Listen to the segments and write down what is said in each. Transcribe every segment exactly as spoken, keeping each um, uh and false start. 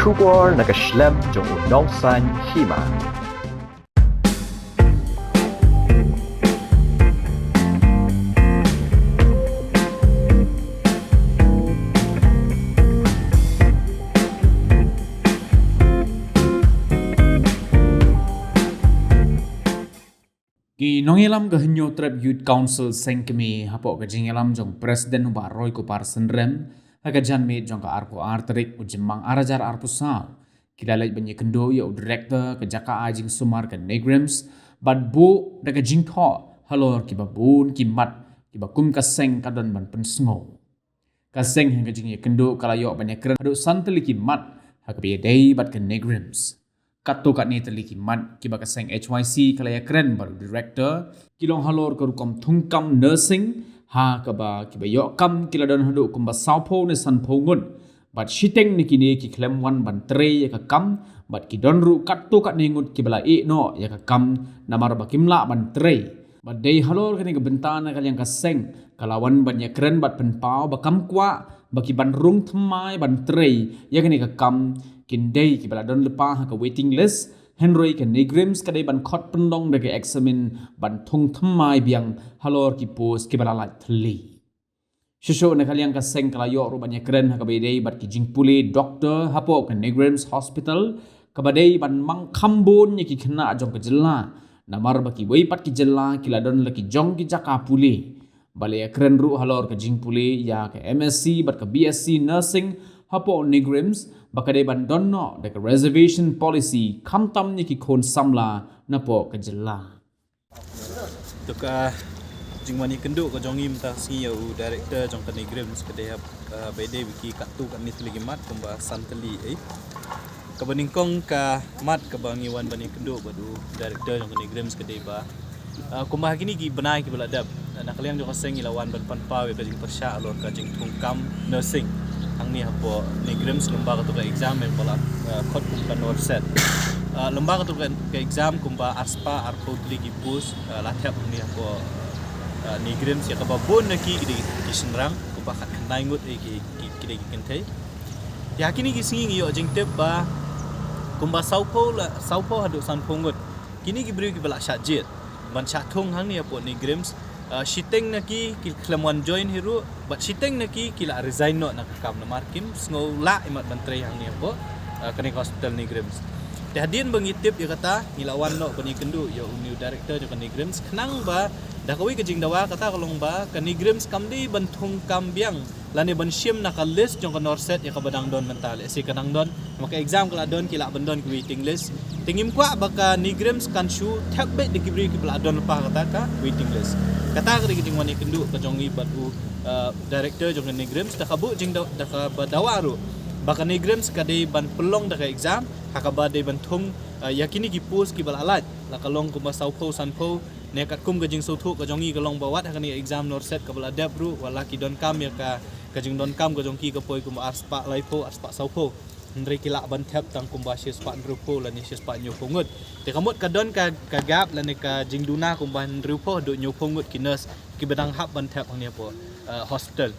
Khubor na ka shlem jong u nongsaiñ hima. Ki nongïalam ka Hynñiewtrep Youth Council Seng Kmie hapoh ka jingïalam jong President u Bah Roy Kupar Synrem ha ka janmiet jong ka arphew ar tarik u Jymmang arhajar arphew saw ki la leit ban ïakynduh ïa u Director ka jaka ai jingsumar ka NEIGRIHMS bad buh da ka jingthoh halor kiba bun ki mat kiba kum ka seng ka don ban pynsngew. Ka seng ha ka jingïakynduh ka la ïoh ban ïakren haduh san tylli ki mat ha kaba ïadei bad ka NEIGRIHMS. Katto katne tylli ki mat kiba ka seng H Y C ka la ïakren bad u Director ki long halor ka rukom thungkam nursing ha kaba kiba ïoh kam ki la don haduh kumba sawphew ne sanphew ngut. Bad shiteng na kine ki khlem wan ban trei ïa ka kam bad ki don ruh katto katne ngut kiba la ïeh noh ïa ka kam namar ba kim lah ban trei. Bad dei halor kane ka bynta na ka liang ka seng ka la wan ban ïakren bad pynpaw ba kam kwah ba ki ban rung thymmai ban trei ïa kane ka kam kin dei kiba la don lypa ha ka waiting list. Hynrei ka NEIGRIHMS ka dei ban khot pynlong da ka eksamin ban thung thymmai biang halor ki post kiba la lait thylli. Shuh shuh na ka liang ka seng ka la ïoh ruh ban ïakren ha kaba ïadei bad ki jingpule doktor hapoh ka NEIGRIHMS Hospital kaba dei ban mang kham bun ïa ki khynnah jong ka jylla namar ba kiwei pat ki jylla ki la don la ki jong ki jaka pule. Ba la ïakren ruh halor ka jingpule ïa ka M S C bad ka B S C Nursing hapoh NEIGRIHMS ba ka dei ban don noh da ka reservation policy khamtam ïa ki khun samla napoh ka jylla. To ka jingwan ïakynduh ka jong ngi mynta ka sngi ïa u Director jong ka NEIGRIHMS ka dei hap, ah, ba ïadei bad ki katto katne tylli ki mat kumba san tylli eh. Kaba nyngkong ka mat kaba ngi wan ban ïakynduh bad u Director jong ka NEIGRIHMS ka dei ba, ah, kumba ha kine ki bnai kiba la dep, na ka liang jong ka seng ngi la wan ban pynpaw ïa ka jingpyrshah halor ka jingthungkam nursing hangne hapoh NEIGRIHMS lyngba kato ka exam ïa kaba la, ah, khot kum ka NORCET. Ah, lyngba kato ka, ka exam kumba arspah arphew tylli ki post, ah, la thep hangne hapoh, ah, NEIGRIHMS ïa kaba bun na ki ki dei ki shynrang kumba khatkhyndai ngut eh ki, ki, ki dei ki kynthei. Te ha kine ki sngi ngi ïoh jingtip ba kumba sawphew la, sawphew haduh sanphew ngut kine ki briew kiba la shah jied ban shah thung hangne hapoh NEIGRIHMS, ah, shiteng na ki ki khlem wan join hi ruh bad shiteng na ki ki la resign noh na ka kam namar kim sngew lah imat ban trei hangne hapoh, ah, kane ka hospital NEIGRIHMS. Te hadien ba ngi tip ïa kata ngi la wan noh ban ïakynduh ïa une u Director jong ka NEIGRIHMS khnang ba da kawei ka jingdawa kata ka long ba ka NEIGRIHMS kam dei ban thungkam biang lane ban shim na ka list jong ka NORCET ïa kaba dang don mynta lehse ka dang don. Namar ka exam ka la don ki lah ban don ki waiting list. Te ngim kwah ba ka NEIGRIHMS kan shu thep beit da ki briew kiba la don lypa kata ka waiting list. Kata ka dei ka jingwan ïakynduh ka jong ngi bad u, eh, Director jong ka NEIGRIHMS da ka buh jingdaw, da kaba dawa ruh ba ka NEIGRIHMS ka dei ban pynlong da ka exam ha kaba dei ban thung, eh, ïa kine ki post kiba la lait la ka long kumba sawphew sanphew. Ne katkum ka jingsngewthuh ka jong ngi ka long ba wat ha kane ka exam NORCET kaba la dep ruh wat la ki donkam ïa ka, ka jingdonkam ka jong ki ka poi kumba arspah laiphew arspah sawphew. Hynrei ki lah ban thep tang kumba shispah hynriewphew lane shispah hynñiewphew ngut. Te ka mut ka don ka, ka gap lane ka jingduna kumba hynriewphew haduh hynñiewphew ngut ki nurse kiba dang hap ban thep hangne hapoh, eh, hospital.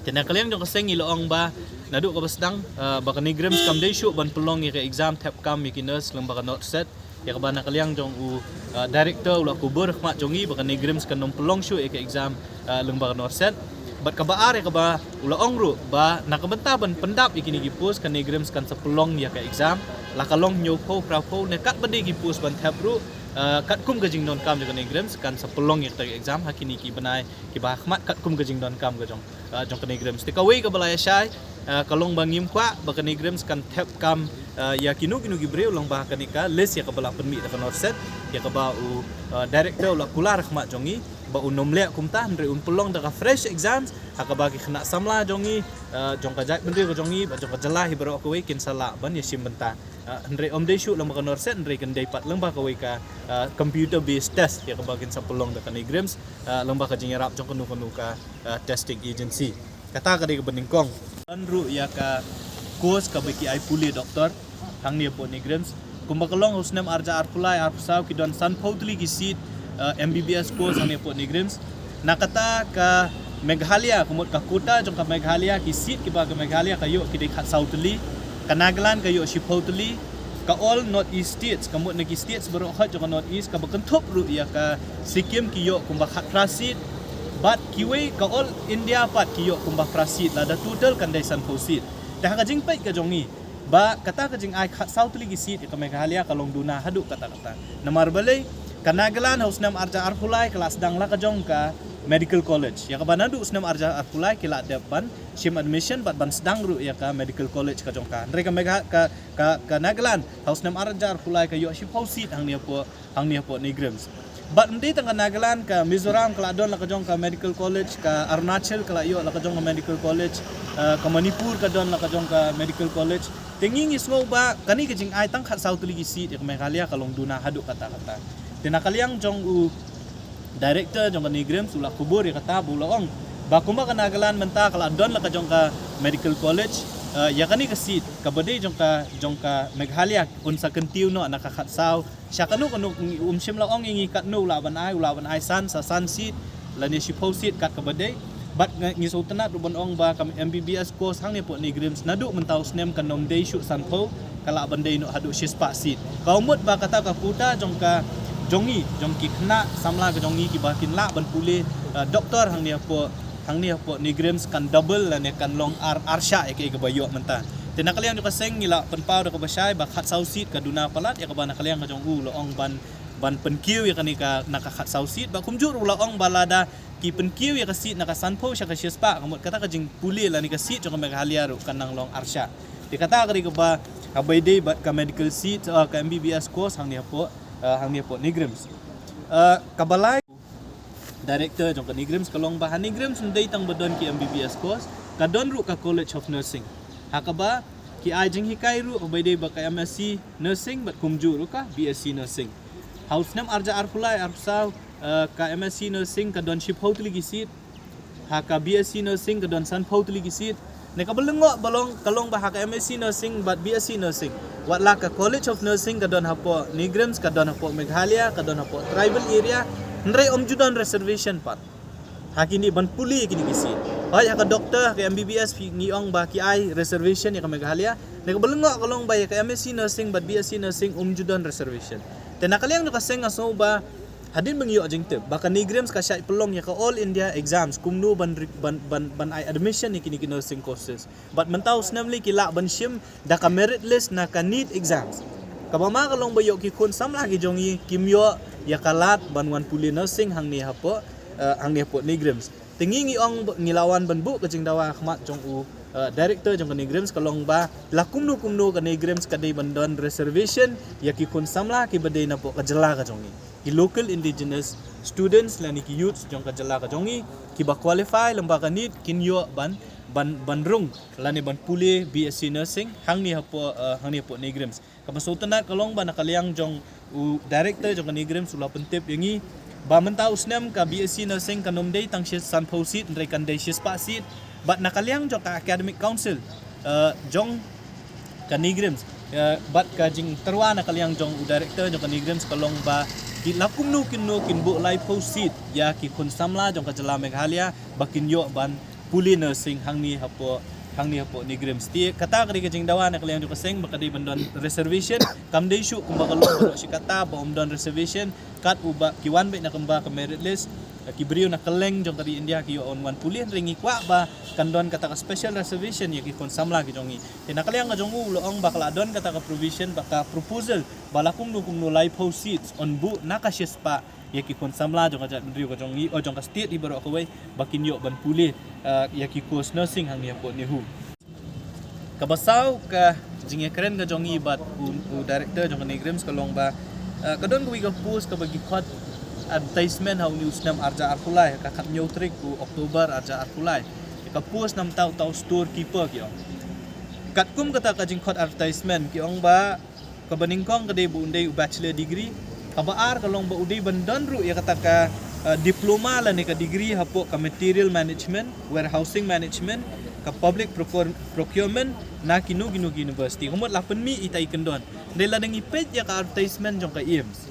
Te na ka liang jong ka seng ngi la ong ba naduh kaba sdang, eh, ba ka NEIGRIHMS kam dei shuh ban pynlong ïa ka exam thep kam ïa ki nurse lyngba ka NORCET. Ïa kaba na ka liang jong u, eh, Director u la kubur ha khmat jong ngi ba ka NEIGRIHMS kan ym pynlong shuh ïa ka exam, eh, lyngba ka NORCET. Bad kaba ar ïa kaba u la ong ruh ba na ka bynta ban pyndap ïa kine ki post ka NEIGRIHMS kan sa pynlong ïa ka exam la ka long hynñiewphew phraphew ne katba dei ki post ban thep ruh, eh, katkum ka jingdonkam jong ka NEIGRIHMS kan sa pynlong ïa kata ka exam ha kine ki bnai kiba ha khmat katkum ka jingdonkam ka jong, ah, jong ka NEIGRIHMS. Te kawei kaba la ïa shai, ah, ka long ba ngim kwah ba ka NEIGRIHMS kan thep kam, ah, ïa kino kino ki briew lyngba kane ka list ïa kaba la pynmih da ka NORCET ïa kaba u, ah, Director u la kular ha khmat jong ngi ba un ym leh kumta hynrei un pynlong da ka fresh exams ha kaba ki khynnah samla jong ngi, ah, jong ka jaitbynriew ka jong ngi bad jong ka jylla hi baroh kawei kin sa lah ban ïashim bynta. Ah, hynrei ym dei shuh lyngba ka NORCET hynrei kan dei pat lyngba kawei ka, ah, computer based test ïa kaba kin sa pynlong da ka NEIGRIHMS, ah, lyngba ka jingïarap jong kano kano ka, ah, testing agency. Kata ka dei kaba nyngkong. Don ruh ïa ka course kaba ki ai pule doktor hangne hapoh NEIGRIHMS. Kumba ka long ha u snem arhajar arphew lai arphew saw ki don sanphew tylli ki seat, ah, M B B S course hangne hapoh NEIGRIHMS. Na kata ka Meghalaya, ka mut ka quota jong ka Meghalaya, ki seat kiba ka Meghalaya ka ïoh ki dei khatsaw tylli. Ka Nagaland ka ïoh shiphew tylli, ka all North East states, ka mut na ki states baroh hot jong ka North East, kaba kynthup ruh ïa ka Sikkim ki ïoh kumba khatphra seat, bad kiwei ka all India pat ki ïoh kumba phra seat, lada total kan dei sanphew seat. Te ha ka jingpeit ka jong ngi, ba kata ka jingai khatsaw tylli ki seat ïa ka Meghalaya ka long duna haduh katta katta. Namar balei, ka Nagaland ha u snem arhajar arphew lai ka la sdang la ka jong ka medical college. Ïa kaba naduh u snem arhajar arphew lai ki la dep ban shim admission bad ban sdang ruh ïa ka medical college ka jong ka. Hynrei ka Megha-, ka, ka, ka Nagaland ha u snem arhajar arphew lai ka ïoh shiphew seat hangne hapoh, hangne hapoh NEIGRIHMS. Bad ym dei tang ka Nagaland, ka Mizoram ka la don la ka jong ka medical college, ka Arunachal ka la ïoh la ka jong ka medical college, eh, ka Manipur ka don la ka jong ka medical college. Te ngi ngi sngew ba kane ka jingai tang khatsaw tylli ki seat ïa ka Meghalaya ka long duna haduh katta katta. Te na ka liang jong u director jong ka NEIGRIHMS u la kubur ïa kata, ba u la ong ba kumba ka Nagaland mynta ka la don la ka jong ka medical college, eh, ïa kane ka seat kaba dei jong ka, jong ka Meghalaya un sa kyntiew noh na ka khatsaw sha kano kano. Um shym la ong ïa ngi katno u lah ban ai, u lah ban ai san, sa san seat lane shiphew seat kat kaba dei. Bad nga, ngi sngewtynnat ruh ban ong ba ka MBBS course hangne hapoh NEIGRIHMS naduh mynta u snem kan ym dei shuh sanphew, ka lah ban dei noh haduh shispah seat. Ka mut ba kata ka quota jong ka, jong ngi, jong ki khynnah samla ka jong ngi kiba kin lah ban pule, eh, doktor hangne hapoh, hangne hapoh NEIGRIHMS kan double lane kan long ar, arshah ïa kaei kaba ïoh mynta. Te na ka liang jong ka seng ngi la pynpaw da kaba shai ba khatsaw seat ka duna palat, ïa kaba na ka liang ka jong u u la ong ban, ban pynkiew ïa kane ka, na ka khatsaw seat. Bad kumjuh ruh u la ong ba lada ki pynkiew ïa ka seat na ka sanphew sha ka shispah, ka mut kata ka jingpule lane ka seat jong ka Meghalaya ruh kan nang long arshah. Te kata ka dei kaba, kaba ïadei bad ka medical seat, eh, ka MBBS course hangne hapoh, eh, hangne hapoh NEIGRIHMS. Eh, kaba lai, director jong ka NEIGRIHMS ka la ong ba ha NEIGRIHMS ym dei tang ba don ki MBBS course, ka don ruh ka College of Nursing. Ha kaba ki ai jinghikai ruh kaba ïadei bad ka MSc Nursing bad kumjuh ruh ka BSc Nursing. Ha u snem arhajar arphew lai arphew saw, eh, ka MSc Nursing ka don shiphew tylli ki seat, ha ka BSc Nursing ka don sanphew tylli ki seat. Ne kaba lyngngoh ba long, ka long ba ha ka MSc Nursing bad BSc Nursing, wat la ka College of Nursing ka don hapoh NEIGRIHMS, ka don hapoh Meghalaya, ka don hapoh tribal area, hynrei ym ju don reservation pat ha kine ban pule kine ki seat. Hooid, ha ka doctor, ha ka MBBS phi, ngi ong ba ki ai reservation ïa ka Meghalaya. Ne kaba lyngngoh ka long ba ïa ka MSc Nursing bad BSc Nursing ym ju don reservation. Te na ka liang jong ka seng nga sngew ba hadien ba ngi ïoh jingtip ba ka NEIGRIHMS ka shait pynlong ïa ka All India Exams kumno ban ri-, ban, ban, ban ai admission ïa kine ki nursing courses. Bad mynta u snem lei ki lah ban shim da ka merit list na ka NEET Exams. Kaba ma ka long ba ïoh ki khun samla ki jong ngi kim ïoh ïa ka lad ban wan pule nursing hangne hapoh, eh, hangne hapoh NEIGRIHMS. Te ngi ngi ong ba, ngi la wan ban buh ka jingdawa ha khmat jong u, eh, director jong ka NEIGRIHMS ka long ba la kumno kumno ka NEIGRIHMS ka dei ban don reservation ïa ki khun samla kiba dei napoh ka jylla ka jong ngi, ki local indigenous students lane ki youths jong ka jylla ka jong ngi kiba qualify lyngba ka NEET kin ïoh ban, ban, ban rung lane ban pule BSc Nursing hangne hapoh, eh, hangne hapoh NEIGRIHMS. Kaba sngewtynnat ka long ba na ka liang jong u director jong ka NEIGRIHMS u la pyntip ïa ngi ba mynta u snem ka BSc Nursing kan ym dei tang shi, sanphew seat, hynrei kan dei shispah seat. Bad na ka liang jong ka Academic Council, eh, jong ka NEIGRIHMS, eh, bad ka jingtyrwa na ka liang jong u director jong ka NEIGRIHMS ka long ba ki la kumno kumno kin buh laiphew seat ïa ki khun samla jong ka jylla Meghalaya ba kin ïoh ban pule nursing hangne hapoh, hangne hapoh NEIGRIHMS. Te kata ka dei ka jingdawa na ka liang jong ka seng ba ka dei ban don reservation. Kam dei shuh kumba ka long baroh shi katta ba ym don reservation, kat uba ki wan beit na kumba ka merit list, ki briew na kylleng jong ka ri India ki ïoh wan pule, hynrei ngi kwah ba kan don kata ka special reservation ïa ki khun samla ki jong ngi. Te na ka liang ka jong u u la ong ba ka la don kata ka provision, ba ka proposal ba la kumno kumno laiphew seats yn buh na ka shispah ïa ki khun samla jong ka jaitbynriew ka jong ngi, oh, jong ka state hi baroh kawei, ba kin ïoh ban pule, eh, ïa ki course nursing hangne hapoh NEHU. Kaba saw ka jingïakren ka jong ngi bad u, u director jong ka NEIGRIHMS ka long ba, eh, ka don kawei ka post kaba ki khot advertisement ha une u snem arhajar arphew lai, ka khathynñiew tarik u October arhajar arphew lai. Ka post namar uta u storekeeper ki ong. Katkum kata ka jingkhot advertisement ki ong ba kaba nyngkong ka dei ba un dei u bachelor degree, kaba ar ka long ba u dei ban don ruh ïa kata ka, eh, diploma lane ka degree hapoh ka material management, warehousing management, ka public procure-, procurement na kino kino ki university. Ka mut la pynmih ita i kyndon. Dei lada ngi peit ïa ka advertisement jong ka AIIMS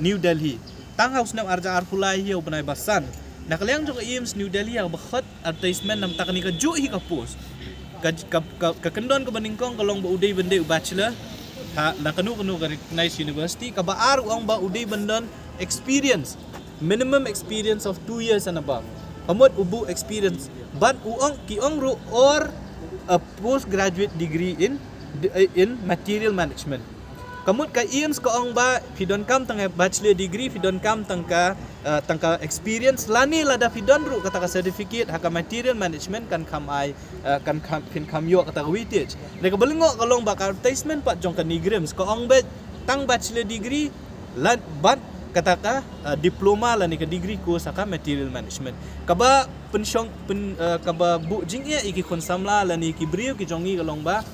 New Delhi, tang ha u snem arhajar arphew lai hi ha u bnai ba san, na ka liang jong ka AIIMS New Delhi ha kaba khot advertisement namar kane ka juh hi ka post. Ka, ka, ka, ka kyndon kaba nyngkong ka long ba u dei ban dei u bachelor ha na kano kano ka recognized university. Kaba ar u ong ba u dei ban don experience, minimum experience of two years and above. Ka mut u buh experience. Bad u ong, ki ong ruh, or a postgraduate degree in, in material management. Ka mut ka AIIMS ka ong ba phi donkam tang ka bachelor degree, phi donkam tang ka, uh, tang ka experience, lane lada phi don ruh kata ka certificate ha ka material management, kan kham ai, uh, kan kham, phin kham ïoh kata ka weightage. Hynrei kaba lyngngoh ka long ba ka advertisement pat jong ka NEIGRIHMS ka ong ba tang bachelor degree, lane bad kata ka, uh, diploma lane ka degree course ha ka material management. Kaba pynshong, pyn, uh, kaba buh jingeh ïa ki khun samla lane ki briew ki jong ngi ka long ba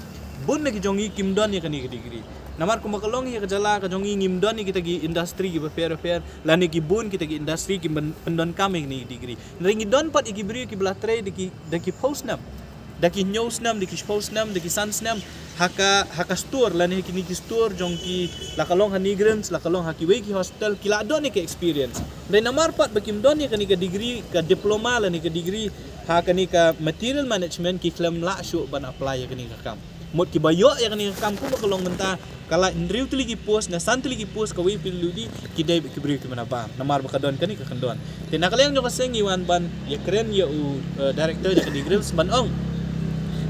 bun na ki jong ngi kim don ïa kane ka degree. Namar kumba ka long ïa ka jylla ka jong ngi ngim don ïa kita ki industry kiba pher pher, lane ki bun kita ki industry ki pyn, pyndonkam ïa kane ka degree. Hynrei ngi don pat ïa ki briew kiba la trei da ki, da ki phew snem, da ki hynñiew snem, da ki shiphew snem, da ki san snem ha ka, ha ka store lane ha kine ki store jong ki, la ka long ha NEIGRIHMS, la ka long ha kiwei ki hospital, ki la don ïa ka experience. Hynrei namar pat ba kim don ïa kane ka degree, ka diploma lane ka degree ha kane ka material management, ki khlem lah shuh ban apply ïa kane ka kam. Mut kiba ïoh ïa kane ka kam kumba ka long mynta, ka la hynriew tylli ki post, ne san tylli ki post, kawei PWD, ki dei ki briew kiba nabar, namar ba ka don kane ka kyndon. Te na ka liang jong ka seng ngi wan ban ïakren ïa u, uh, director jong ka NEIGRIHMS ban ong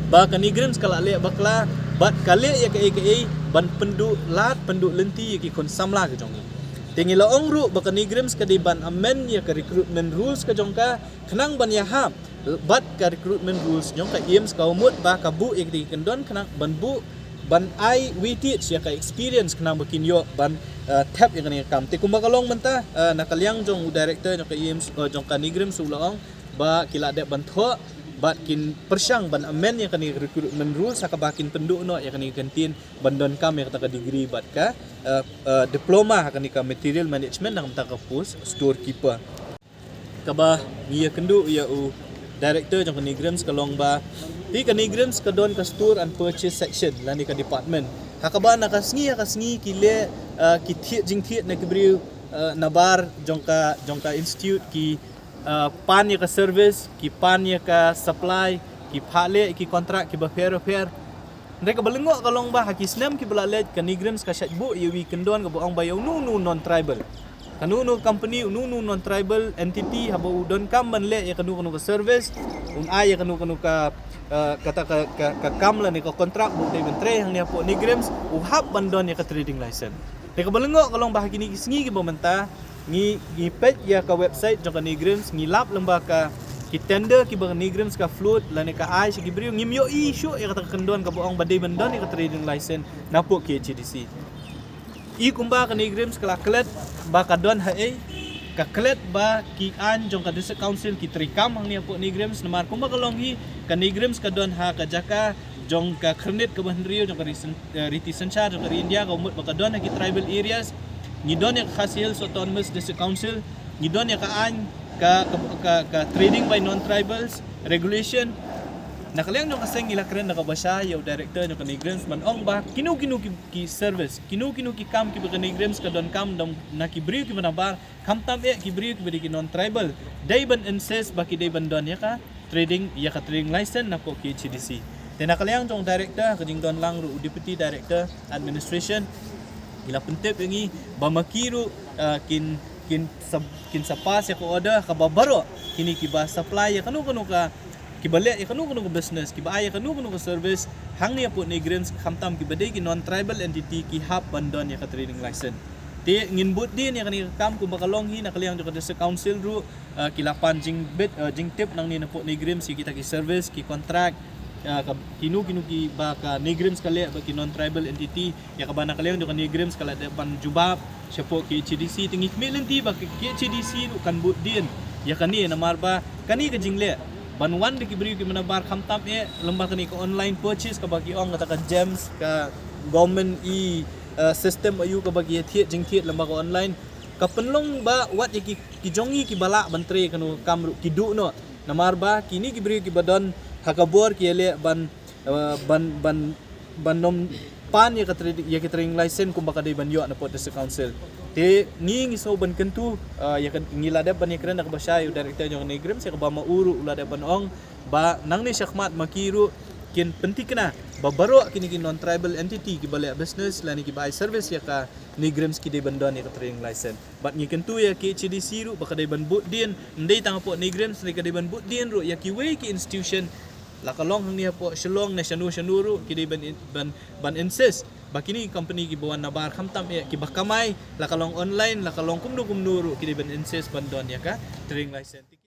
ba ka NEIGRIHMS ka la leh bakla bad ka leh ïa kaei kaei ban pynduh lad pynduh lynti ïa ki khun samla ki jong ngi. Te ngi la ong ruh ba ka NEIGRIHMS ka dei ban amend ïa ka recruitment rules ka jong ka khnang ban ïahap bad ka recruitment rules jong ka AIIMS, ka mut ba ka buh ïa ki kyndon khnang ban buh, ban ai weightage ïa ka experience khnang ba kin ïoh ban, uh, thep ïa kane ka kam. Te kumba ka long mynta, uh, na ka liang jong u director jong ka AIIMS, uh, jong ka NEIGRIHMS u la ong ba ki la dep ban thoh bad kin pyrshang ban amend ïa kane ka recruitment rules ha kaba kin pynduh noh ïa kane ka kyntien ban donkam ïa kata ka degree bad ka, uh, uh, diploma ha kane ka material management, na ka bynta ka post storekeeper. Kaba ngi ïakynduh ïa u director jong ka NEIGRIHMS ka long ba, te ka NEIGRIHMS ka don ka store and purchase section lane ka department ha kaba na ka sngi ha ka sngi ki leh, uh, ki thied jingthied na ki briew, uh, nabar jong ka, jong ka institute, ki, uh, pan ïa ka service, ki pan ïa ka supply, ki phah leh ki contract kiba pher pher. Hynrei kaba lyngngoh ka long ba ha ki snem kiba la leit ka NEIGRIHMS ka shait buh ïa u kyndon kaba ong ba ïa uno uno non-tribal, kano kano company, uno uno non-tribal entity haba u donkam ban leh ïa kano kano ka service, un ai ïa kano kano ka, uh, kata ka, ka, ka kam lane ka contract ba u dei ban trei hangne hapoh NEIGRIHMS, u hap ban don ïa ka trading license. Te kaba lyngngoh ka long ba ha kine ki sngi kiba mynta ngi, ngi peit ïa ka website jong ka NEIGRIHMS, ngi lap lyngba ka, ki tender kiba ka NEIGRIHMS ka float lane ka ai sha ki briew, ngim ïohi shuh ïa kata ka kyndon kaba ong ba dei ban don ïa ka trading license napoh KHADC. I kumba ka NEIGRIHMS ka la klet ba ka don haei, ka klet ba ki aiñ jong ka District Council ki treikam hangne hapoh NEIGRIHMS, namar kumba ka long hi, ka NEIGRIHMS ka don ha ka jaka jong ka khyrnit kaba hynriew jong ka ri syn-, eh, riti synshar jong ka ri India, ka mut ba ka don ha ki tribal areas. Ngi don ïa ka Khasi Hills Autonomous District Council, ngi don ïa ka aiñ ka, ka, ka, ka trading by non-tribals regulation. Na ka liang jong ka seng ngi la kren da kaba shai ïa u director jong ka NEIGRIHMS ban ong ba kino kino ki, ki service, kino kino ki kam kiba ka NEIGRIHMS ka donkam na ki briew kiba nabar, khamtam eh ki briew kiba dei ki non-tribal, dei ban insist ba ki dei ban don ïa ka trading, ïa ka trading license napoh KHADC. Te na ka liang jong u director, ka jingdon lang ruh u deputy director administration, ki la pyntip ïa ngi ba ma ki ruh, uh, kin, kin sa, kin sa pass ïa ka order kaba baroh kine kiba supply ïa kano kano ka, kiba leh ïa kano kano ka business, kiba ai ïa kano kano ka service hangne hapoh NEIGRIHMS, khamtam kiba dei ki non-tribal entity, ki hap ban don ïa ka trading license. Te ngin bud dien ïa kane ka kam kumba ka long hi. Na ka liang jong ka District Council ruh, uh, ki la pan jingbit, uh, jingtip nangne napoh NEIGRIHMS ïa kita ki service, ki contract, uh, ka, kino kino kiba ka NEIGRIHMS ka leh bad ki non-tribal entity, ïa kaba na ka liang jong ka NEIGRIHMS ka la dep ban jubab shapoh KHADC. Te ngi khmih lynti ba ka KHADC ruh kan bud dien ïa kane, namar ba kane ka jingleh ban wan da ki briew kiba nabar, khamtam eh lyngba kane ka online purchase kaba ki ong, kata ka GeMS, ka government e, uh, system aïu kaba ki ïathied jingthied lyngba ka online, ka pynlong ba wat ïa ki, ki jong ngi kiba lah ban trei kano ka kam ruh ki duh noh, namar ba kine ki briew kiba don ha ka bor ki ïaleh ban, uh, ban, ban, ban nym pan ïa ka trading, ïa ka trading license kumba ka dei ban ïoh napoh District Council. Te ngi, ngi sngew ban kyntu, uh, ïa ka, ngi la dep ban ïakren da kaba shai ïa u director jong ka NEIGRIHMS, ïa kaba ma u ruh u la dep ban ong ba nangne shakhmat ma ki ruh kin pynthikna ba baroh kine ki non-tribal entity kiba leh business lane kiba ai service ïa ka NEIGRIHMS ki dei ban don ïa ka trading license. Bad ngi kyntu ïa ka KHADC ruh ba ka dei ban bud dien, ym dei tang hapoh NEIGRIHMS, hynrei ka dei ban bud dien ruh ïa kiwei ki institution, la ka long hangne hapoh Shillong ne shano shano ruh, ki dei ban in-, ban, ban insist ba kine ki company kiba wan nabar, khamtam ïa kiba kamai, la ka long online, la ka long kumno kumno ruh, ki dei ban insist ban don ïa ka trading license.